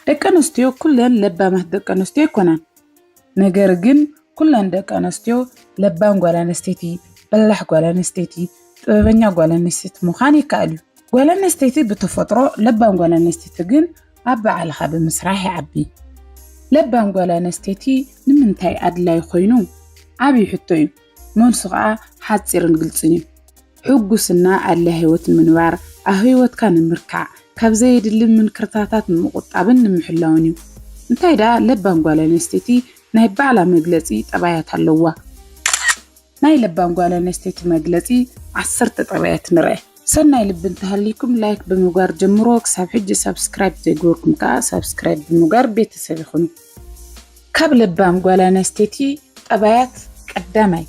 ደቂ ኣንስትዮ ኩለን ለባማት ደቂ ኣንስትዮ ኣይኮናን። ነገር ግን ኩለን ደቂ ኣንስትዮ ለባም ጓል ኣንስተይቲ፣ በላሕ ጓል ኣንስተይቲ፣ ጥበበኛ ጓል ኣንስተይቲ ምዃን ይከኣል እዩ። ጓል ኣንስተይቲ ብተፈጥሮ ለባም ጓል ኣንስተይቲ ግን ኣብ ባዕልኻ ብምስራሕ ይዓቢ። ለባም ጓል ኣንስተይቲ ንምንታይ ኣድላይ ኮይኑ? ዓብዪ ሕቶ እዩ። መልሱ ኸዓ ሓፂርን ግልፅን እዩ። ሕጉስና ኣድላይ ህይወት ንምንባር፣ ኣብ ህይወትካ ንምርካዕ፣ ካብ ዘየድሊ ምንክርታታት ንምቑጣብን ንምሕላውን እዩ። እንታይ ደኣ ለባም ጓል ኣንስተይቲ ናይ ባዕላ መግለፂ ጠባያት ኣለዋ። ናይ ለባም ጓል ኣንስተይቲ መግለፂ ዓሰርተ ጠባያት ንርአ። ሰናይ ልቢ እንተሃልይኩም ላይክ ብምግባር ጀምሮ፣ ክሳብ ሕጂ ሳብስክራይብ ዘይገበርኩም ከዓ ሳብስክራይብ ብምግባር ቤተሰብ ይኹኑ። ካብ ለባም ጓል ኣንስተይቲ ጠባያት ቀዳማይ፣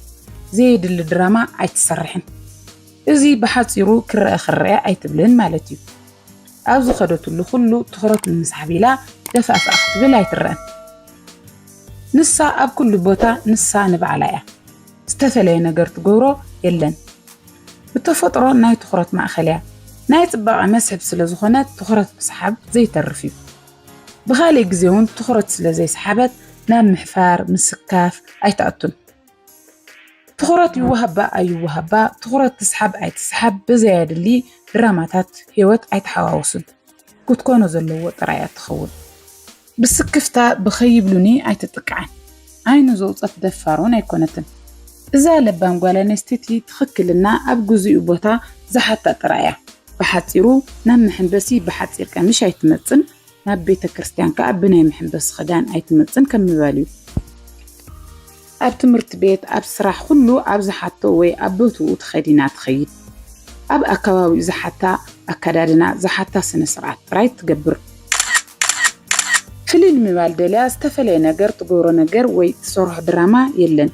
ዘየድሊ ድራማ ኣይትሰርሕን። እዚ ብሓፂሩ ክረአ ክረአ ኣይትብልን ማለት እዩ። ኣብ ዝኸደትሉ ኩሉ ትኹረት ንምስሓብ ኢላ ደፋእፋእ ክትብል ኣይትረአን። ንሳ ኣብ ኩሉ ቦታ ንሳ ንባዕላ እያ። ዝተፈለየ ነገር ትገብሮ የለን። ብተፈጥሮ ናይ ትኹረት ማእኸል እያ። ናይ ፅባቐ መስሕብ ስለ ዝኾነት ትኹረት ምስሓብ ዘይተርፍ እዩ። ብኻሊእ ግዜ እውን ትኹረት ስለ ዘይሰሓበት ናብ ምሕፋር፣ ምስካፍ ኣይትኣቱን። ትኹረት ይወሃባ ኣይወሃባ፣ ትኹረት ትስሓብ ኣይትስሓብ፣ ብዘየድሊ ድራማታት ህይወት ኣይተሓዋውሱን። ክትኮኖ ዘለዎ ጥራይ እያ ትኸውን። ብስክፍታ ብኸይብሉኒ ኣይትጥቅዓን። ዓይኑ ዘውፀት ደፋር እውን ኣይኮነትን። እዛ ለባም ጓል ኣንስተይቲ ትኽክልና ኣብ ግዚኡ ቦታ ዝሓታ ጥራይ እያ። ብሓፂሩ ናብ መሐንበሲ ብሓፂር ቀሚሽ ኣይትመፅን፣ ናብ ቤተ ክርስቲያን ከዓ ብናይ መሐንበሲ ክዳን ኣይትመፅን ከም ምባል እዩ። ኣብ ትምህርቲ ቤት፣ ኣብ ስራሕ፣ ኩሉ ኣብ ዝሓቶ ወይ ኣብ ቦትኡ ተኸዲና ትኸይድ። ኣብ ኣከባቢኡ ዝሓታ ኣከዳድና፣ ዝሓታ ስነ ስርዓት ጥራይ ትገብር። ፍልይ ንምባል ደልያ ዝተፈለየ ነገር ትገብሮ ነገር ወይ ትሰርሖ ድራማ የለን።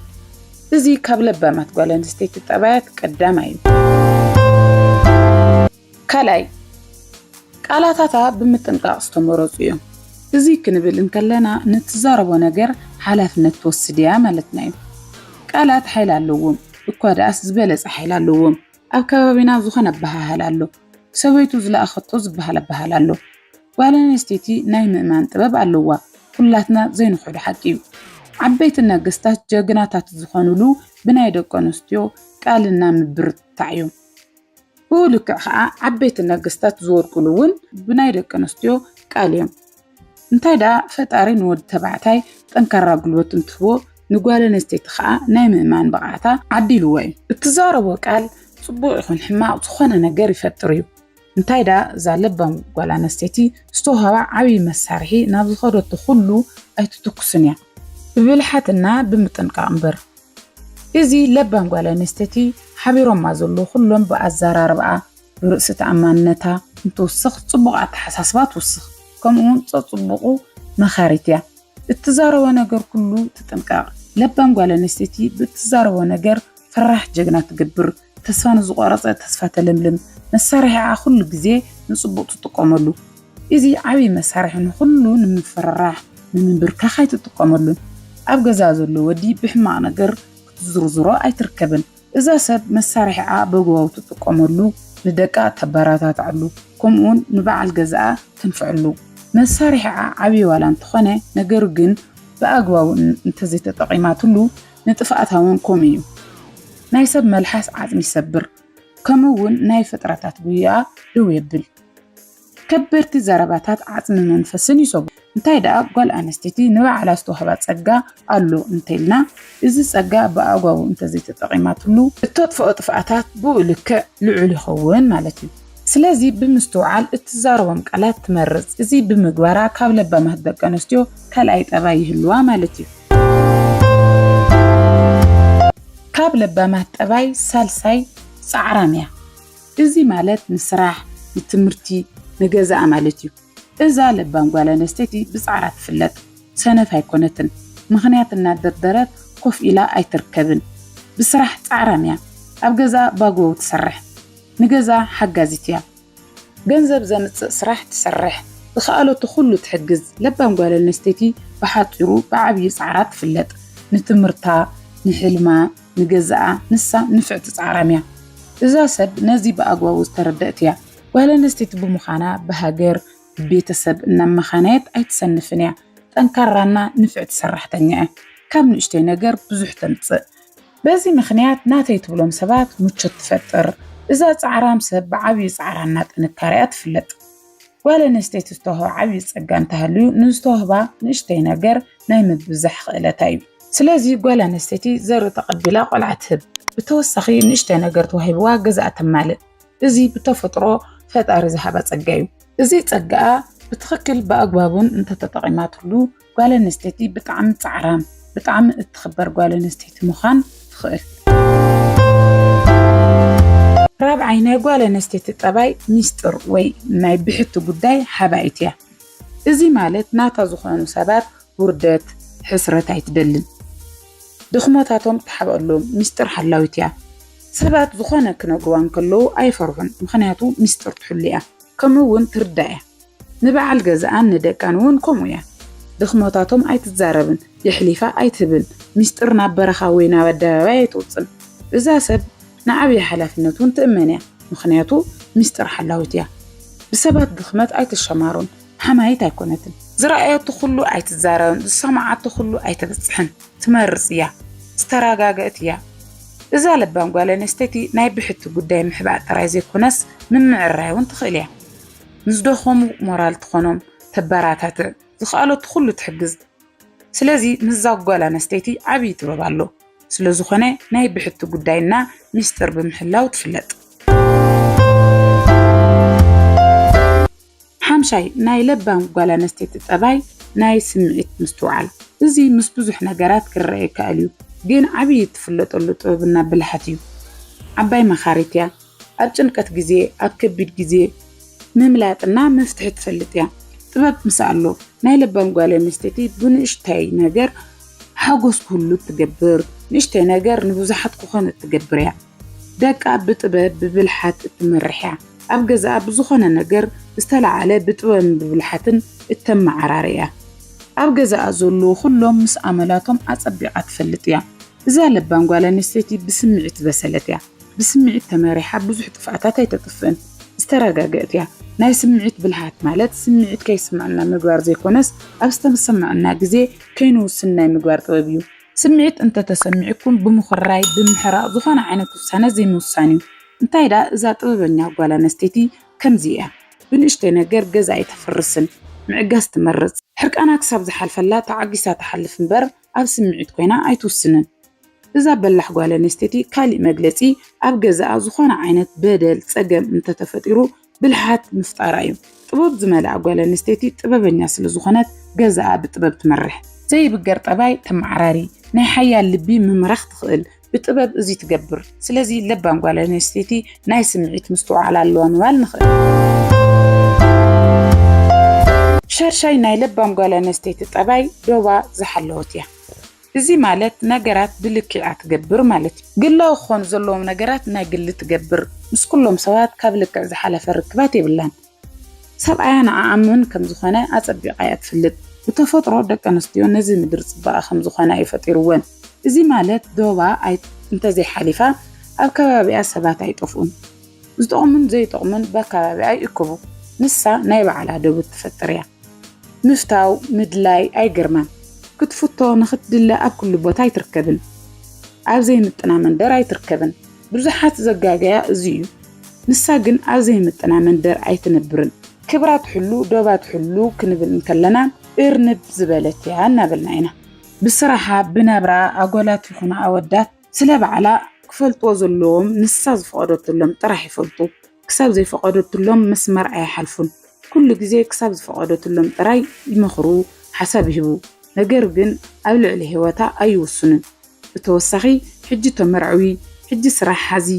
እዚ ካብ ለባማት ጓል ኣንስተይቲ ጠባያት ቀዳማይ እዩ። ካልኣይ፣ ቃላታታ ብምጥንቃቕ ዝተመረፁ እዮም። እዚ ክንብል እንከለና ንትዛረቦ ነገር ሓላፍነት ትወስድ እያ ማለትና እዩ። ቃላት ሓይሊ ኣለዎም፣ እኳ ደኣስ ዝበለፀ ሓይሊ ኣለዎም። ኣብ ከባቢና ዝኾነ ኣበሃህላ ኣሎ። ሰበይቱ ዝለኣኸቶ ዝበሃል ኣበሃህላ ኣሎ። ጓል ኣንስተይቲ ናይ ምእማን ጥበብ ኣለዋ። ኩላትና ዘይንኽሕዶ ሓቂ እዩ። ዓበይቲ ነገስታት ጀግናታት ዝኾኑሉ ብናይ ደቂ ኣንስትዮ ቃልና ምብርትታዕ እዮም። ብኡ ልክዕ ከዓ ዓበይቲ ነገስታት ዝወድቁሉ እውን ብናይ ደቂ ኣንስትዮ ቃል እዮም። እንታይ ደኣ ፈጣሪ ንወዲ ተባዕታይ ጠንካራ ጉልበት እንትህቦ ንጓል ኣንስተይቲ ከዓ ናይ ምእማን ብቕዓታ ዓዲልዋ እዩ። እትዛረቦ ቃል ፅቡቕ ይኹን ሕማቕ ዝኾነ ነገር ይፈጥር እዩ። እንታይ ደኣ እዛ ለባም ጓል ኣንስተይቲ ዝተውሃባ ዓብዪ መሳርሒ ናብ ዝኸደቶ ኩሉ ኣይትትኩስን እያ። ብብልሓትና ብምጥንቃቕ እምበር። እዚ ለባም ጓል ኣንስተይቲ ሓቢሮማ ዘለዉ ኩሎም ብኣዘራርባኣ፣ ብርእሲ ተኣማንነታ እንትውስኽ ፅቡቕ ኣተሓሳስባ ትውስኽ። ከምኡ እውን ፀፅቡቑ መኻሪት እያ። እትዛረቦ ነገር ኩሉ ትጥንቀቕ። ለባም ጓል ኣንስተይቲ ብእትዛረቦ ነገር ፈራሕ ጀግና ትገብር። ተስፋ ንዝቆረፀ ተስፋ ተለምልም። መሳርሒኣ ኩሉ ግዜ ንፅቡቕ ትጥቀመሉ። እዚ ዓብዪ መሳርሒ ንኹሉ ንምፍርራሕ ንምንብርካኽ ኣይትጥቀመሉን። ኣብ ገዛ ዘሎ ወዲ ብሕማቕ ነገር ክትዝርዝሮ ኣይትርከብን። እዛ ሰብ መሳርሒኣ በግባቡ ትጥቀመሉ ንደቃ ተበራታትዐሉ ከምኡውን ንበዓል ገዛኣ ትንፍዐሉ። መሳርሒኣ ዓብዪ ዋላ እንተኾነ ነገሩ ግን ብኣግባቡ እንተዘይተጠቒማትሉ ንጥፍኣታ እውን ከምኡ እዩ። ናይ ሰብ መልሓስ ዓፅሚ ይሰብር ከምኡ እውን ናይ ፍጥረታት ጉያ ደው የብል። ከበድቲ ዘረባታት ዓፅሚ መንፈስን ይሰቡ። እንታይ ደኣ ጓል ኣንስተይቲ ንባዕላ ዝተዋህባ ፀጋ ኣሎ እንተልና እዚ ፀጋ ብኣግባቡ እንተዘይተጠቒማትሉ እተጥፍኦ ጥፍኣታት ብኡ ልክዕ ልዑል ይኸውን ማለት እዩ። ስለዚ ብምስትውዓል እትዛረቦም ቃላት ትመርፅ። እዚ ብምግባራ ካብ ለባማት ደቂ ኣንስትዮ ካልኣይ ጠባይ ይህልዋ ማለት እዩ። ካብ ለባማት ጠባይ ሳልሳይ ፃዕራም እያ። እዚ ማለት ንስራሕ፣ ንትምህርቲ፣ ንገዛኣ ማለት እዩ። እዛ ለባም ጓል ኣንስተይቲ ብፃዕራ ትፍለጥ። ሰነፍ ኣይኮነትን። ምኽንያት እናደርደረት ኮፍ ኢላ ኣይትርከብን። ብስራሕ ፃዕራም እያ። ኣብ ገዛ ባግባቡ ትሰርሕ። ንገዛ ሓጋዚት እያ። ገንዘብ ዘምፅእ ስራሕ ትሰርሕ። ዝኸኣለቶ ኩሉ ትሕግዝ። ለባም ጓል ኣንስተይቲ ብሓፂሩ ብዓብዪ ፃዕራ ትፍለጥ። ንትምህርታ፣ ንሕልማ፣ ንገዛኣ ንሳ ንፍዕቲ ፃዕራም እያ። እዛ ሰብ ነዚ ብኣግባቡ ዝተረደእት እያ። ጓል ኣንስተይቲ ብምዃና ብሃገር፣ ቤተሰብ እናመኻነየት ኣይትሰንፍን እያ። ጠንካራና ንፍዕቲ ሰራሕተኛ እያ። ካብ ንእሽተይ ነገር ብዙሕ ተምጽእ። በዚ ምኽንያት ናተይ ትብሎም ሰባት ምቾት ትፈጥር። እዛ ጻዕራም ሰብ ብዓብዪ ጻዕራና ጥንካሬኣ ትፍለጥ። ጓል ኣንስተይቲ ዝተዋህባ ዓብዪ ጸጋ እንተሃልዩ፣ ንዝተዋህባ ንእሽተይ ነገር ናይ ምብዛሕ ክእለታ እዩ። ስለዚ ጓል ኣንስተይቲ ዘርኢ ተቐቢላ ቆልዓ ትህብ። ብተወሳኺ ንእሽተይ ነገር ተዋሂብዋ ገዛኣ ተማልእ። እዚ ብተፈጥሮ ፈጣሪ ዝሃባ ጸጋ እዩ። እዚ ጸጋኣ ብትኽክል ብኣግባቡን እንተተጠቒማትሉ ጓል ኣንስተይቲ ብጣዕሚ ጻዕራም፣ ብጣዕሚ እትኽበር ጓል ኣንስተይቲ ምዃን ትኽእል። ራብዓይ ናይ ጓል ኣንስተይቲ ጠባይ ሚስጥር ወይ ናይ ብሕቲ ጉዳይ ሓባኢት እያ። እዚ ማለት ናታ ዝኾኑ ሰባት ውርደት፣ ሕስረት ኣይትደልን። ድኽመታቶም ትሓብኣሎም፣ ሚስጥር ሓላዊት እያ። ሰባት ዝኾነ ክነግርዋ እንከለዉ ኣይፈርሑን፣ ምኽንያቱ ሚስጥር ትሕሉ እያ። ከምኡ እውን ትርዳእ እያ። ንበዓል ገዛኣን ንደቃን እውን ከምኡ እያ። ድኽመታቶም ኣይትዛረብን፣ የሕሊፋ ኣይትህብን። ሚስጥር ናብ በረኻ ወይ ናብ ኣደባባይ ኣይተውፅን። እዛ ሰብ ንዓብዪ ሓላፍነት እውን ትእመን እያ፣ ምኽንያቱ ሚስጥር ሓላዊት እያ። ብሰባት ድኽመት ኣይትሸማሮን፣ ሓማይት ኣይኮነትን። ዝረኣየቶ ኩሉ ኣይትዛረብን፣ ዝሰማዓቶ ኩሉ ኣይተብፅሕን። ትመርፅ እያ፣ ዝተረጋገእት እያ። እዛ ለባም ጓል ኣንስተይቲ ናይ ብሕቲ ጉዳይ ምሕባእ ጥራይ ዘይኮነስ ምምዕራይ እውን ትኽእል እያ። ንዝደኸሙ ሞራል ትኾኖም፣ ተበራታትዕ፣ ዝኸኣለቱ ኩሉ ትሕግዝ። ስለዚ ምስዛ ጓል ኣንስተይቲ ዓብዪ ጥበብ ኣሎ። ስለዝኾነ ናይ ብሕቲ ጉዳይና ሚስጥር ብምሕላው ትፍለጥ። ሓምሻይ ናይ ለባም ጓል ኣንስተይቲ ጠባይ ናይ ስምዒት ምስትውዓል። እዚ ምስ ብዙሕ ነገራት ክረአ ይከኣል እዩ፣ ግን ዓብዪ እትፍለጠሉ ጥበብና ብልሓት እዩ። ዓባይ መኻሪት እያ። ኣብ ጭንቀት ግዜ፣ ኣብ ከቢድ ግዜ ምምላጥና መፍትሒ ትፈልጥ እያ። ጥበብ ምስ ኣሎ ናይ ለባም ጓል ኣንስተይቲ ብንእሽተይ ነገር ሓጎስ ክህሉ እትገብር፣ ንእሽተይ ነገር ንብዙሓት ክኾን እትገብር እያ። ደቃ ብጥበብ ብብልሓት እትመርሕ እያ። ኣብ ገዛኣ ብዝኾነ ነገር ዝተለዓለ ብጥበብን ብብልሓትን እተመዓራሪ እያ። ኣብ ገዛኣ ዘለዉ ኩሎም ምስ ኣመላቶም ኣጸቢቓ ትፈልጥ እያ። እዛ ለባም ጓል ኣንስተይቲ ብስምዒት ዝበሰለት እያ። ብስምዒት ተመሪሓ ብዙሕ ጥፍኣታት ኣይተጥፍእን። ዝተረጋገእት እያ። ናይ ስምዒት ብልሓት ማለት ስምዒት ከይስምዐና ምግባር ዘይኮነስ ኣብ ዝተሰምዐና ግዜ ከይንውስን ናይ ምግባር ጥበብ እዩ። ስምዒት እንተተሰሚዕኩም ብምኹራይ፣ ብምሕራቕ ዝኾነ ዓይነት ውሳነ ዘይምውሳን እዩ። እንታይ ደኣ እዛ ጥበበኛ ጓል ኣንስተይቲ ከምዚ እያ። ብንእሽተይ ነገር ገዛ ኣይተፍርስን። ምዕጋስ ትመርጽ። ሕርቃና ክሳብ ዝሓልፈላ ተዓጊሳ ትሓልፍ እምበር ኣብ ስምዒት ኮይና ኣይትውስንን። እዛ በላሕ ጓል ኣንስተይቲ ካሊእ መግለጺ ኣብ ገዛኣ ዝኾነ ዓይነት በደል፣ ጸገም እንተተፈጢሩ ብልሓት ምፍጣራ እዩ። ጥበብ ዝመልኣ ጓል ኣንስተይቲ ጥበበኛ ስለ ዝኾነት ገዛኣ ብጥበብ ትመርሕ። ዘይብገር ጠባይ ተመዓራሪ፣ ናይ ሓያል ልቢ ምምራኽ ትኽእል፣ ብጥበብ እዚ ትገብር። ስለዚ ለባም ጓል ኣንስተይቲ ናይ ስምዒት ምስትውዓል ኣለዋ ምባል ንኽእል። ሻድሻይ ናይ ለባም ጓል ኣንስተይቲ ጠባይ ዶባ ዝሓለወት እያ። እዚ ማለት ነገራት ብልክዓ ትገብር ማለት እዩ። ግላዊ ክኾኑ ዘለዎም ነገራት ናይ ግሊ ትገብር። ምስ ኩሎም ሰባት ካብ ልክዕ ዝሓለፈ ርክባት የብላን። ሰብኣያ ንዓኣ መን ከም ዝኾነ ኣጸቢቓ እያ ትፍልጥ። ብተፈጥሮ ደቂ ኣንስትዮ ነዚ ምድሪ ጽባቐ ከም ዝኾና እዩ ፈጢርወን። እዚ ማለት ዶባ ኣይ-፣ እንተዘይሓሊፋ ኣብ ከባቢኣ ሰባት ኣይጠፍኡን። ዝጠቕሙን ዘይጠቕሙን በከባቢኣ ይእክቡ። ንሳ ናይ ባዕላ ደቦ ትፈጥር እያ። ምፍታው፣ ምድላይ ኣይገርማን። ክትፍቶ፣ ንኽትድለ ኣብ ኩሉ ቦታ ኣይትርከብን። ኣብ ዘይምጥና መንደር ኣይትርከብን። ብዙሓት ዘጋገያ እዚ እዩ። ንሳ ግን ኣብ ዘይምጥና መንደር ኣይትነብርን። ክብራ ትሕሉ፣ ዶባ ትሕሉ ክንብል እንከለና፣ እርንብ ዝበለት እያ እናበልና ኢና። ብስራሓ፣ ብናብራ፣ ኣጓላት ይኹና ኣወዳት፣ ስለ ባዕላ ክፈልጥዎ ዘለዎም፣ ንሳ ዝፈቐደትሎም ጥራሕ ይፈልጡ። ክሳብ ዘይፈቐደትሎም መስመር ኣይሓልፉን። ኩሉ ግዜ ክሳብ ዝፈቐደትሎም ጥራይ ይመኽሩ፣ ሓሳብ ይህቡ። ነገር ግን ኣብ ልዕሊ ህይወታ ኣይውስኑን። ብተወሳኺ፣ ሕጂ ተመርዕዊ፣ ሕጂ ስራሕ ሓዚ፣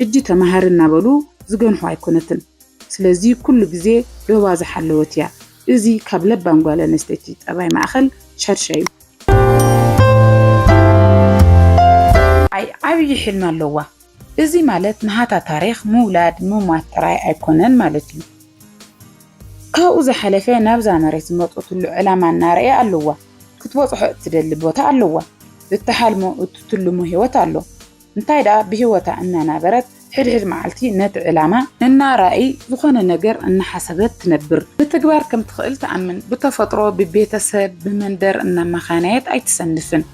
ሕጂ ተማሃሪ እናበሉ ዝገንሑ ኣይኮነትን። ስለዚ ኩሉ ግዜ ዶባ ዝሓለወት እያ። እዚ ካብ ለባም ጓል ኣንስተይቲ ጠባይ ማእኸል ሻድሻይ እዩ። ኣይ፣ ዓብዪ ሕልሚ ኣለዋ። እዚ ማለት ንሃታ ታሪኽ ምውላድ ምሟት ጥራይ ኣይኮነን ማለት እዩ። ካብኡ ዝሓለፈ ናብዛ መሬት ዝመጸትሉ ዕላማ እናረኣየ ኣለዋ። ክትበጽሖ እትደሊ ቦታ ኣለዋ። እትሓልሞ እትትልሞ ህይወት ኣሎ። እንታይ ደኣ ብህይወታ እናናበረት ሕድሕድ መዓልቲ ነቲ ዕላማ እና ራእይ ዝኾነ ነገር እናሓሰበት ትነብር። ምትግባር ከም ትኽእል ትኣምን። ብተፈጥሮ፣ ብቤተሰብ፣ ብመንደር እናመኻነየት ኣይትሰንፍን።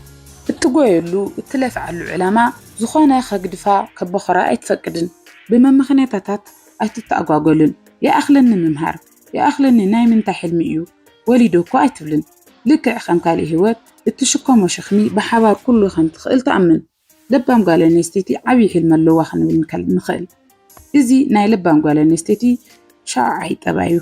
እትጎየሉ፣ እትለፍዓሉ ዕላማ ዝኾነ ከግድፋ፣ ከቦኸራ ኣይትፈቅድን። ብመመኽነያታት ኣይትተኣጓጎልን። ይኣኽለኒ ምምሃር፣ ይኣኽለኒ ናይ ምንታይ ሕልሚ እዩ? ወሊዶ እኮ ኣይትብልን። ልክዕ ከም ካልእ ህይወት እትሽከሞ ሸኽሚ ብሓባር ኩሉ ከም ትኽእል ትኣምን። ለባም ጓል ኣንስተይቲ ዓብዪ ሕልሚ ኣለዋ ክንብል ንከል-፣ ንኽእል። እዚ ናይ ለባም ጓል ኣንስተይቲ ሻዓይ ጠባይ እዩ።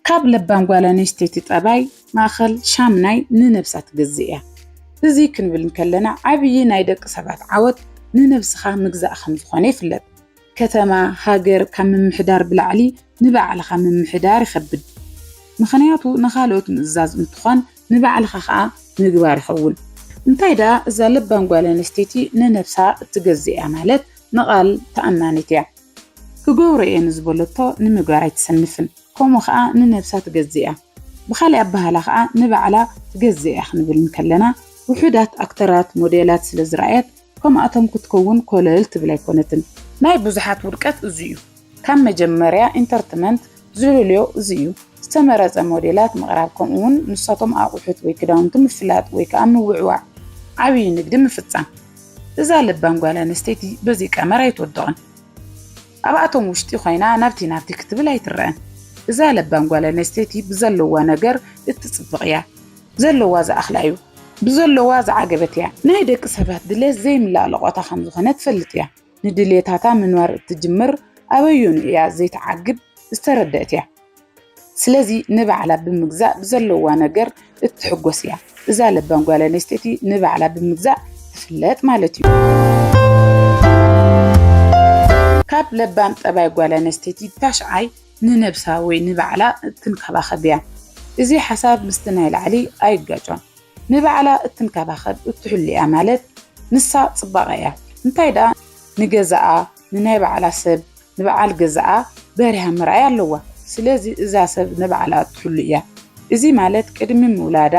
ካብ ለባም ጓል ኣንስተይቲ ጠባይ ማእኸል ሻምናይ ንነብሳ ትገዝእ እያ። እዚ ክንብል እንከለና ዓብዪ ናይ ደቂ ሰባት ዓወት ንነብስኻ ምግዛእ ከም ዝኾነ ይፍለጥ። ከተማ፣ ሃገር ካብ ምምሕዳር ብላዕሊ ንባዕልኻ ምምሕዳር ይኸብድ። ምኽንያቱ ንኻልኦት ምእዛዝ እንትኾን ንባዕልኻ ኸኣ ምግባር ይኸውን። እንታይ ደኣ እዛ ለባም ጓል ኣንስተይቲ ንነብሳ እትገዝእ እያ ማለት ንቓል ተኣማኒት እያ። ክገብሮ እየ ንዝበለቶ ንምግባር ኣይትሰንፍን። ከምኡ ኸኣ ንነብሳ ትገዝእ እያ። ብኻልእ ኣበሃህላ ኸኣ ንባዕላ ትገዝእ እያ ክንብል እንከለና ውሑዳት ኣክተራት፣ ሞዴላት ስለ ዝረኣየት ከምኣቶም ክትከውን ኮለል ትብል ኣይኮነትን። ናይ ብዙሓት ውድቀት እዚ እዩ። ካብ መጀመርያ ኢንተርትመንት ዝደልዮ እዚ እዩ። ዝተመረጸ ሞዴላት ምቕራብ ከምኡ እውን ንሳቶም ኣቑሑት ወይ ክዳውንቲ ምፍላጥ ወይ ከኣ ምውዕዋዕ፣ ዓብዪ ንግዲ ምፍጻም። እዛ ለባም ጓል ኣንስተይቲ በዚ ቀመር ኣይትወድቕን። ኣብኣቶም ውሽጢ ኮይና ናብቲ ናብቲ ክትብል ኣይትረአን። እዛ ለባም ጓል ኣንስተይቲ ብዘለዋ ነገር እትጽብቕ እያ። ዘለዋ ዝኣኽላ እዩ። ብዘለዋ ዝዓገበት እያ። ናይ ደቂ ሰባት ድሌት ዘይምላእ ለቖታ ከም ዝኾነ ትፈልጥ እያ። ንድሌታታ ምንባር እትጅምር ኣበዮኑ እያ ዘይትዓግብ ዝተረደእት እያ። ስለዚ ንባዕላ ብምግዛእ ብዘለዋ ነገር እትሕጎስ እያ። እዛ ለባም ጓል ኣንስተይቲ ንባዕላ ብምግዛእ ትፍለጥ ማለት እዩ። ካብ ለባም ጠባይ ጓል ኣንስተይቲ ታሽዓይ ንነብሳ ወይ ንባዕላ እትንከባኸብ እያ። እዚ ሓሳብ ምስቲ ናይ ላዕሊ ኣይጋጮን። ንባዕላ እትንከባኸብ እትሕሉ እያ ማለት ንሳ ጽባቐ እያ። እንታይ ደኣ ንገዛኣ፣ ንናይ ባዕላ ሰብ፣ ንበዓል ገዛኣ በሪሃ ምርኣይ ኣለዋ። ስለዚ እዛ ሰብ ንባዕላ እትሕሉ እያ። እዚ ማለት ቅድሚ ምውላዳ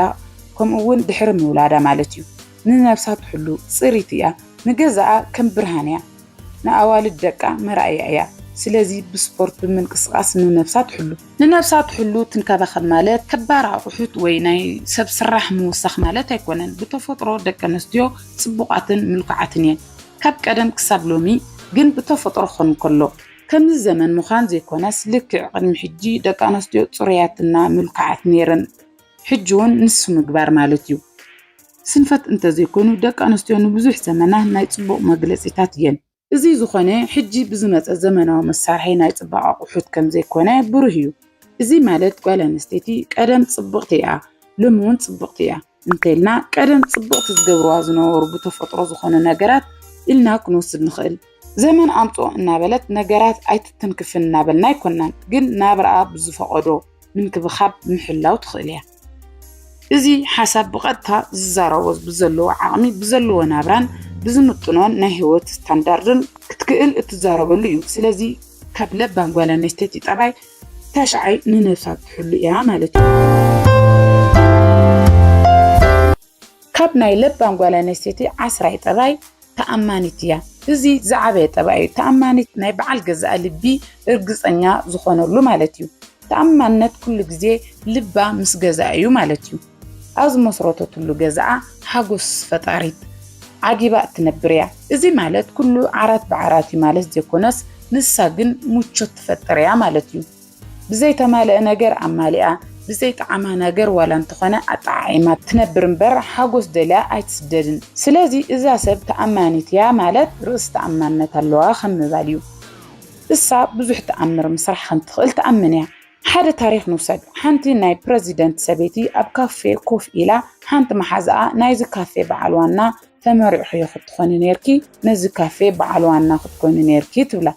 ከምኡ እውን ድሕሪ ምውላዳ ማለት እዩ። ንነብሳ ትሕሉ፣ ጽሪት እያ። ንገዛኣ ከም ብርሃን እያ። ንኣዋልድ ደቃ መርኣያ እያ። ስለዚ ብስፖርት ብምንቅስቃስ ንነብሳ ትሕሉ። ንነብሳ ትሕሉ ትንከባኸብ ማለት ከባር ኣቑሑት ወይ ናይ ሰብ ስራሕ ምውሳኽ ማለት ኣይኮነን። ብተፈጥሮ ደቂ ኣንስትዮ ጽቡቓትን ምልኩዓትን እየን። ካብ ቀደም ክሳብ ሎሚ ግን ብተፈጥሮ ክኾን እንከሎ፣ ከምዚ ዘመን ምዃን ዘይኮነስ ልክዕ ቅድሚ ሕጂ ደቂ ኣንስትዮ ጽሩያትና ምልኩዓት ነይረን። ሕጂ እውን ንሱ ምግባር ማለት እዩ። ስንፈት እንተዘይኮኑ ደቂ ኣንስትዮ ንብዙሕ ዘመናት ናይ ጽቡቕ መግለጺታት እየን። እዚ ዝኾነ ሕጂ ብዝመጸ ዘመናዊ መሳርሒ ናይ ጽባቐ ኣቑሑት ከም ዘይኮነ ብሩህ እዩ። እዚ ማለት ጓል ኣንስተይቲ ቀደም ጽብቕቲ እያ፣ ሎሚ እውን ጽብቕቲ እያ እንተኢልና ቀደም ጽብቕቲ ዝገብርዋ ዝነበሩ ብተፈጥሮ ዝኾኑ ነገራት ኢልና ክንወስድ ንኽእል። ዘመን ኣምጽኦ እናበለት ነገራት ኣይትትንክፍን እናበልና ኣይኮናን፣ ግን ናብራኣ ብዝፈቐዶ ምንክብኻብ ምሕላው ትኽእል እያ። እዚ ሓሳብ ብቐጥታ ዝዛረቦ ብዘለዎ ዓቕሚ፣ ብዘለዎ ናብራን ብዝምጥኖን ናይ ህይወት ስታንዳርድን ክትክእል እትዛረበሉ እዩ። ስለዚ ካብ ለባም ጓል ኣንስተይቲ ጠባይ ታሽዓይ ንነብሳ ትሕሉ እያ ማለት እዩ። ካብ ናይ ለባም ጓል ኣንስተይቲ ዓስራይ ጠባይ ተኣማኒት እያ። እዚ ዝዓበየ ጠባይ እዩ። ተኣማኒት ናይ በዓል ገዛኣ ልቢ እርግጸኛ ዝኾነሉ ማለት እዩ። ተኣማንነት ኩሉ ግዜ ልባ ምስ ገዛኣ እዩ ማለት እዩ። ኣብ ዝመስረተትሉ ገዛኣ ሓጎስ ፈጣሪት ዓጊባ እትነብር እያ። እዚ ማለት ኩሉ ዓራት ብዓራት እዩ ማለት ዘይኮነስ ንሳ ግን ምቾት ትፈጥር እያ ማለት እዩ። ብዘይተማልአ ነገር ኣማሊኣ፣ ብዘይጠዓማ ነገር ዋላ እንተኾነ ኣጠዓዒማ ትነብር እምበር ሓጎስ ደልያ ኣይትስደድን። ስለዚ እዛ ሰብ ተኣማኒት እያ ማለት ርእሲ ተኣማንነት ኣለዋ ከም ምባል እዩ። እሳ ብዙሕ ተኣምር ምስራሕ ከም ትኽእል ትኣምን እያ። ሓደ ታሪኽ ንውሰድ። ሓንቲ ናይ ፕረዚደንት ሰበይቲ ኣብ ካፌ ኮፍ ኢላ ሓንቲ መሓዛኣ ናይዚ ካፌ በዓል ዋና ተመሪዕኽዮ ክትኾኒ ነይርኪ፣ ነዚ ካፌ በዓል ዋና ክትኮኒ ነይርኪ ትብላ።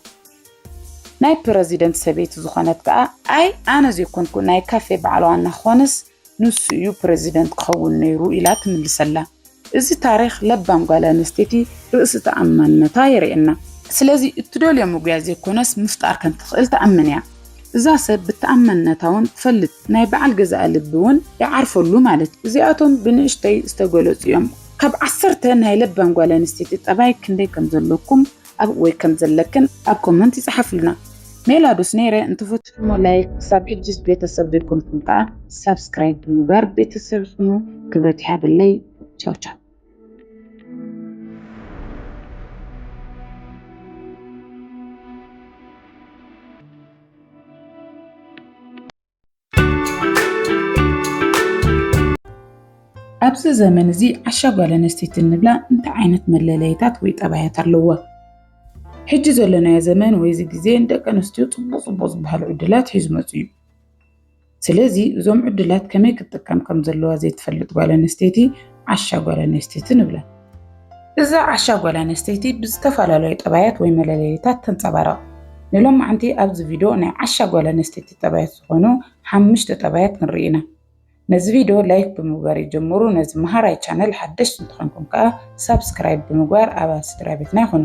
ናይ ፕረዚደንት ሰበይቲ ዝኾነት ከኣ ኣይ ኣነ ዘይኮንኩ ናይ ካፌ በዓል ዋና ክኾንስ ንሱ እዩ ፕረዚደንት ክኸውን ነይሩ ኢላ ትምልሰላ። እዚ ታሪኽ ለባም ጓል ኣንስተይቲ ርእሲ ተኣማንነታ የርእየና። ስለዚ እትደልዮ ምጉያይ ዘይኮነስ ምፍጣር ከም ትኽእል ትኣምን እያ። እዛ ሰብ ብተኣማንነታ እውን ትፈልጥ፣ ናይ በዓል ገዛኣ ልቢ እውን ይዓርፈሉ ማለት እዩ። እዚኣቶም ብንእሽተይ ዝተገለጹ እዮም። ካብ ዓሰርተ ናይ ለባም ጓል ኣንስተይቲ ጠባይ ክንደይ ከም ዘለኩም ኣብ ወይ ከም ዘለክን ኣብ ኮመንት ይጽሓፉልና። ሜላዱስ ነይረ፣ እንትፈትሕሞ ላይክ፣ ክሳብ ሕጅስ ቤተሰብ ዘይኮንኩም ከኣ ሳብስክራይብ ብምግባር ቤተሰብ ይኹኑ። ክብረት ይሃበለይ። ቻው ቻው። ኣብዚ ዘመን እዚ ዓሻ ጓል ኣንስተይቲ እንብላ እንታይ ዓይነት መለለይታት ወይ ጠባያት ኣለዋ? ሕጂ ዘለናዮ ዘመን ወይ እዚ ግዜ ንደቂ ኣንስትዮ ጽቡቕ ጽቡቕ ዝበሃሉ ዕድላት ሒዙ መጺኡ እዩ። ስለዚ እዞም ዕድላት ከመይ ክትጥቀም ከም ዘለዋ ዘይትፈልጥ ጓል ኣንስተይቲ ዓሻ ጓል ኣንስተይቲ ንብላ። እዛ ዓሻ ጓል ኣንስተይቲ ብዝተፈላለዩ ጠባያት ወይ መለለይታት ተንጸባርቕ። ንሎማዓንቲ ኣብዚ ቪድዮ ናይ ዓሻ ጓል ኣንስተይቲ ጠባያት ዝኾኑ ሓሙሽተ ጠባያት ክንርኢ ኢና። ነዚ ቪድዮ ላይክ ብምግባር ይጀምሩ። ነዚ መሃራይ ቻነል ሓደሽቲ እንተኾንኩም ከኣ ሳብስክራይብ ብምግባር ኣባል ስድራ ቤትና ይኹኑ።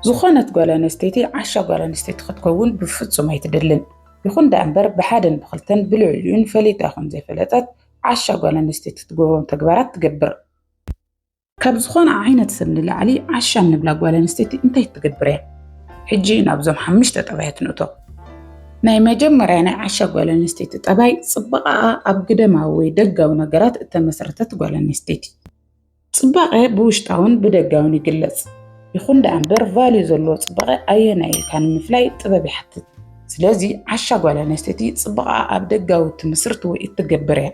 ዝኾነት ጓል ኣንስተይቲ ዓሻ ጓል ኣንስተይቲ ክትከውን ብፍጹም ኣይትደልን። ይኹን ደኣ እምበር ብሓደን ብኽልተን ብልዕሊኡን ፈሊጣ ይኹን ዘይፈለጠት ዓሻ ጓል ኣንስተይቲ ትገብሮም ተግባራት ትገብር። ካብ ዝኾነ ዓይነት ሰብ ንላዕሊ ዓሻ እንብላ ጓል ኣንስተይቲ እንታይ ትገብር እያ? ሕጂ ናብዞም ሓሙሽተ ጠባያት ንእቶ። ናይ መጀመርያ ናይ ዓሻ ጓል ኣንስተይቲ ጠባይ ጽባቐኣ ኣብ ግደማዊ ወይ ደጋዊ ነገራት እተመስረተት ጓል ኣንስተይቲ። ጽባቐ ብውሽጣውን ብደጋውን ይግለጽ። ይኹን ደኣ እምበር ቫልዩ ዘለዎ ጽባቐ ኣየናይ ኢልካ ንምፍላይ ጥበብ ይሓትት። ስለዚ ዓሻ ጓል ኣንስተይቲ ጽባቐኣ ኣብ ደጋዊ እትምስርት ወይ እትገብር እያ።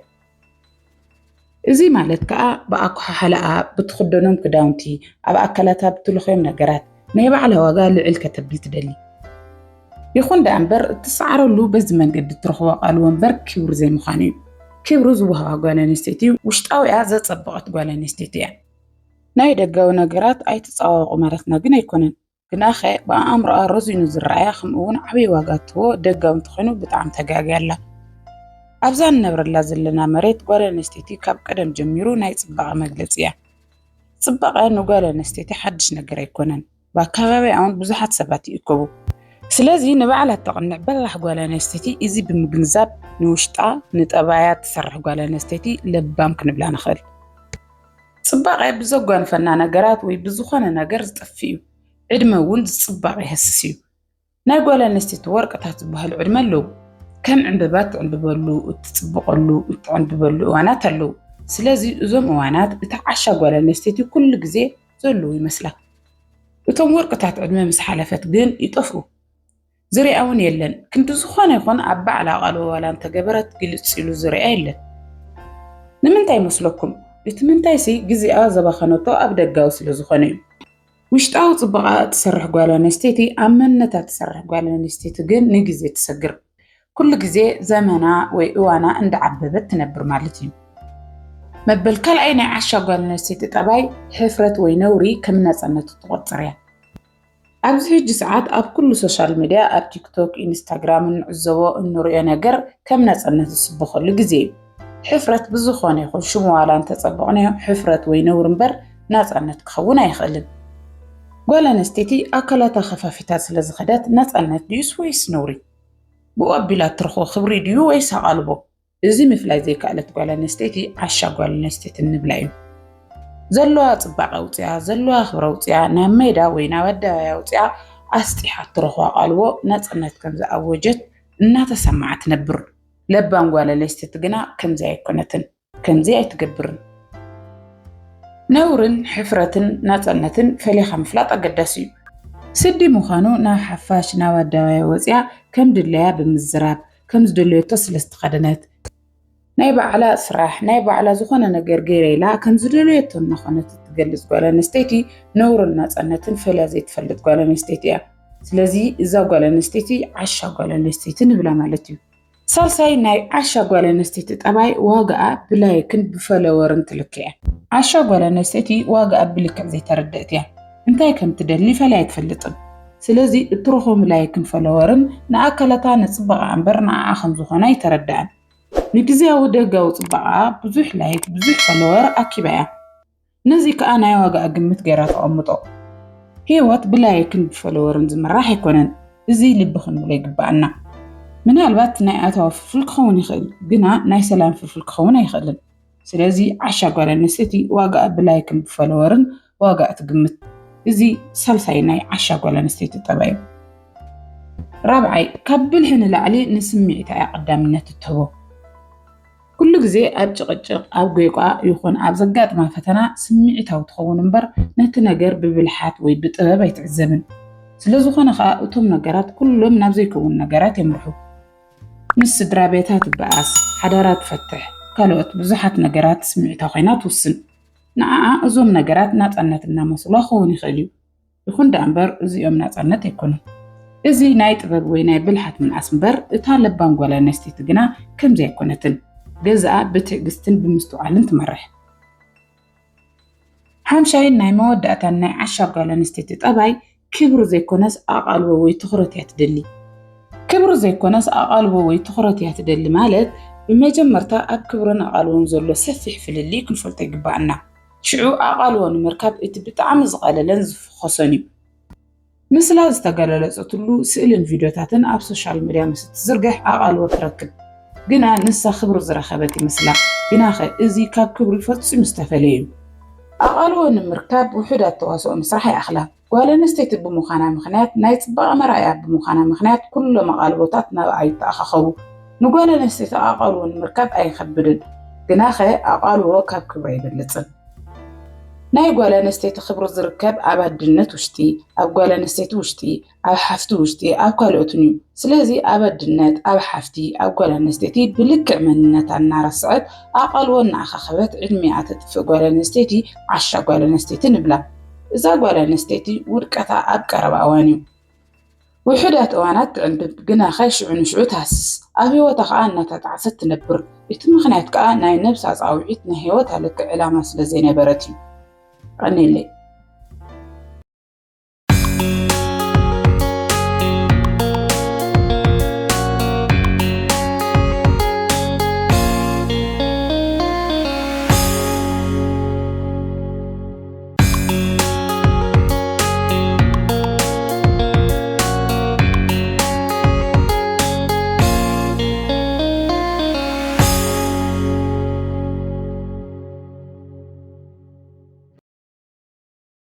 እዚ ማለት ከኣ ብኣኳሓሕላኣ፣ ብትኽደኖም ክዳውንቲ፣ ኣብ ኣካላታ ብትልኽዮም ነገራት ናይ ባዕላ ዋጋ ልዕል ከተብል ትደሊ። ይኹን ደኣ እምበር እትሰዓረሉ በዚ መንገዲ እትረኽቦ ኣቓልቦ እምበር ክብሪ ዘይምዃኑ እዩ። ክብሪ ዝወሃባ ጓል ኣንስተይቲ ውሽጣዊኣ ዘጸበቐት ጓል ኣንስተይቲ እያ። ናይ ደጋዊ ነገራት ኣይትጸባበቑ ማለትና ግን ኣይኮነን። ግናኸ ብኣእምሮኣ ረዚኑ ዝረኣያ ከምኡ እውን ዓብዪ ዋጋ እትህቦ ደጋዊ እንተኾይኑ ብጣዕሚ ተጋግያ ኣላ። ኣብዛ ንነብረላ ዘለና መሬት ጓል ኣንስተይቲ ካብ ቀደም ጀሚሩ ናይ ጽባቐ መግለጺ እያ። ጽባቐ ንጓል ኣንስተይቲ ሓድሽ ነገር ኣይኮነን። ብኣከባቢኣ እውን ብዙሓት ሰባት ይእከቡ። ስለዚ ንባዕላ እተቕንዕ በላሕ ጓል ኣንስተይቲ እዚ ብምግንዛብ ንውሽጣ ንጠባያ ትሰርሕ ጓል ኣንስተይቲ ለባም ክንብላ ንኽእል። ጽባቐ ብዘጓንፈና ነገራት ወይ ብዝኾነ ነገር ዝጠፍእ እዩ። ዕድመ እውን ዝጽባቐ ይህስስ እዩ። ናይ ጓል ኣንስተይቲ ወርቅታት ዝበሃሉ ዕድመ ኣለዉ። ከም ዕምበባ እትዕንብበሉ፣ እትጽብቐሉ፣ እትዕንብበሉ እዋናት ኣለዉ። ስለዚ እዞም እዋናት እታ ዓሻ ጓል ኣንስተይቲ ኩሉ ግዜ ዘለዉ ይመስላ። እቶም ወርቅታት ዕድመ ምስ ሓለፈት ግን ይጠፍኡ። ዝሪኣ እውን የለን። ክንዲ ዝኾነ ይኹን ኣብ ባዕላ ኣቓልቦ ዋላ እንተገበረት ግልጽ ኢሉ ዝሪኣ የለን። ንምንታይ ይመስለኩም? እቲ ምንታይሲ ግዜኣ ዘባኸነቶ ኣብ ደጋዊ ስለ ዝኾነ እዩ። ውሽጣዊ ጽባቐኣ እትሰርሕ ጓል ኣንስተይቲ ኣብ መንነታ እትሰርሕ ጓል ኣንስተይቲ ግን ንግዜ ትሰግር። ኩሉ ግዜ ዘመና ወይ እዋና እንዳዓበበት ትነብር ማለት እዩ። መበል ካልኣይ ናይ ዓሻ ጓል ኣንስተይቲ ጠባይ ሕፍረት ወይ ነውሪ ከም ናጽነት ትቖጽር እያ። ኣብዚ ሕጂ ሰዓት ኣብ ኩሉ ሶሻል ሚድያ፣ ኣብ ቲክቶክ፣ ኢንስታግራም እንዕዘቦ እንሪኦ ነገር ከም ናጽነት ዝስበኸሉ ግዜ እዩ። ሕፍረት ብዝኾነ ይኹን ሽሙ ዋላ እንተጸበቕናዮ፣ ሕፍረት ወይ ነውሪ እምበር ናጻነት ክኸውን ኣይኽእልን። ጓል ኣንስተይቲ ኣካላታ ከፋፊታ ስለ ዝኸደት ናጻነት ድዩስ ወይስ ነውሪ? ብኡ ኣቢላ እትረኽቦ ክብሪ ድዩ ወይስ ኣቓልቦ? እዚ ምፍላይ ዘይከኣለት ጓል ኣንስተይቲ ዓሻ ጓል ኣንስተይቲ እንብላ እዩ። ዘለዋ ጽባቐ ኣውጺኣ፣ ዘለዋ ክብሪ ኣውጺኣ፣ ናብ ሜዳ ወይ ናብ ኣደባባይ ኣውጺኣ ኣስጢሓ እትረኽቦ ኣቓልቦ ናጽነት ከም ዝኣወጀት እናተሰምዓ ትነብር። ለባም ጓል ኣንስተይቲ ግና ከምዚ ኣይኮነትን። ከምዚ ኣይትገብርን። ነውርን ሕፍረትን ናጸነትን ፈሊኻ ምፍላጥ ኣገዳሲ እዩ። ስዲ ምዃኑ ናብ ሓፋሽ፣ ናብ ኣደባባይ ወጺኣ ከም ድለያ ብምዝራብ፣ ከም ዝደለየቶ ስለ ዝተኸደነት፣ ናይ ባዕላ ስራሕ፣ ናይ ባዕላ ዝኾነ ነገር ገይረ ኢላ ከም ዝደለየቶ እናኾነት እትገልጽ ጓል ኣንስተይቲ ነውርን ናጸነትን ፈሊያ ዘይትፈልጥ ጓል ኣንስተይቲ እያ። ስለዚ እዛ ጓል ኣንስተይቲ ዓሻ ጓል ኣንስተይቲ ንብላ ማለት እዩ። ሳልሳይ ናይ ዓሻ ጓል ኣንስተይቲ ጠባይ ዋጋኣ ብላይክን ብፈለወርን ትልክዕ እያ። ዓሻ ጓል ኣንስተይቲ ዋጋኣ ብልክዕ ዘይተረድእት እያ። እንታይ ከም ትደሊ ፈሊያ ኣይትፈልጥን። ስለዚ እትረኽቦም ላይክን ፈለወርን ንኣካላታ ንጽባቐኣ እምበር ንዓኣ ከም ዝኾነ ኣይተረድኣን። ንግዝያዊ ደጋዊ ጽባቐኣ ብዙሕ ላይክ፣ ብዙሕ ፈለወር ኣኪባ እያ። ነዚ ከኣ ናይ ዋጋኣ ግምት ገይራ ተቐምጦ። ህይወት ብላይክን ብፈለወርን ዝምራሕ ኣይኮነን። እዚ ልቢ ክንብሎ ይግበኣና። ምናልባት ናይ ኣታዊ ፍልፍል ክኸውን ይኽእል፣ ግና ናይ ሰላም ፍልፍል ክኸውን ኣይኽእልን። ስለዚ ዓሻ ጓል ኣንስተይቲ ዋጋኣ ብላይክን ብፈለወርን ዋጋ ትግምት። እዚ ሳልሳይ ናይ ዓሻ ጓል ኣንስተይቲ ጠባይ እዩ። ራብዓይ፣ ካብ ብልሒ ንላዕሊ ንስምዒታ እያ ቀዳምነት እትህቦ። ኩሉ ግዜ ኣብ ጭቕጭቕ፣ ኣብ ጌቋ ይኹን ኣብ ዘጋጥማ ፈተና ስምዒታዊ ትኸውን እምበር ነቲ ነገር ብብልሓት ወይ ብጥበብ ኣይትዕዘብን። ስለ ዝኾነ ኸኣ እቶም ነገራት ኩሎም ናብ ዘይከውን ነገራት የምርሑ። ምስ ስድራ ቤታ ትበኣስ፣ ሓዳራ ትፈትሕ፣ ካልኦት ብዙሓት ነገራት ስምዒታ ኮይና ትውስን። ንዓኣ እዞም ነገራት ናጻነት እናመስሏ ክኸውን ይኽእል እዩ። ይኹን ደኣ እምበር እዚኦም ናጻነት ኣይኮኑን። እዚ ናይ ጥበብ ወይ ናይ ብልሓት ምንኣስ እምበር እታ ለባም ጓል ኣንስተይቲ ግና ከምዚ ኣይኮነትን። ገዛኣ ብትዕግስትን ብምስትውዓልን ትመርሕ። ሓምሻይን ናይ መወዳእታን ናይ ዓሻ ጓል ኣንስተይቲ ጠባይ ክብሪ ዘይኮነስ ኣቓልቦ ወይ ትኹረት እያ ትደሊ። ክብሪ ዘይኮነስ ኣቓልቦ ወይ ትኹረት እያ ትደሊ ማለት ብመጀመርታ ኣብ ክብርን ኣቓልቦን ዘሎ ሰፊሕ ፍልልይ ክንፈልጦ ይግባኣና። ሽዑ ኣቓልቦ ንምርካብ እቲ ብጣዕሚ ዝቐለለን ዝፈኾሰን እዩ። ምስላ ዝተገለለጸትሉ ስእልን ቪድዮታትን ኣብ ሶሻል ሚድያ ምስ እትዝርግሕ ኣቓልቦ ትረክብ። ግና ንሳ ክብሪ ዝረኸበት ይመስላ። ግናኸ እዚ ካብ ክብሪ ፈጺሙ ዝተፈለየ እዩ። ኣቓልቦ ንምርካብ ውሑዳት ተዋስኦ ምስራሕ ይኣኽላ። ጓል ኣንስተይቲ ብምዃና ምኽንያት፣ ናይ ጽባቐ መርኣያ ብምዃና ምኽንያት ኩሎም ኣቓልቦታት ናብኣ ይተኣኻኸቡ። ንጓል ኣንስተይቲ ኣቓልቦ ንምርካብ ኣይኸብድን። ግናኸ ኣቓልቦ ካብ ክብሪ ኣይበልጽን። ናይ ጓል ኣንስተይቲ ክብሪ ዝርከብ ኣብ ኣድነት ውሽጢ፣ ኣብ ጓል ኣንስተይቲ ውሽጢ፣ ኣብ ሓፍቲ ውሽጢ፣ ኣብ ካልኦትን እዩ። ስለዚ ኣብ ኣድነት፣ ኣብ ሓፍቲ፣ ኣብ ጓል ኣንስተይቲ ብልክዕ መንነታ እናረስዐት ኣቓልቦ እናኣኻኸበት ዕድሚኣ ተጥፍእ ጓል ኣንስተይቲ ዓሻ ጓል ኣንስተይቲ ንብላ። እዛ ጓል ኣንስተይቲ ውድቀታ ኣብ ቀረባ እዋን እዩ። ውሑዳት እዋናት ትዕንብብ፣ ግናኸ ሽዑ ንሽዑ ትሃስስ፣ ኣብ ህይወታ ኸኣ እናተጣዕሰት ትነብር። እቲ ምኽንያት ከኣ ናይ ነብሳ ጻውዒት ናይ ህይወታ ልክዕ ዕላማ ስለ ዘይነበረት እዩ። ቀኒለይ።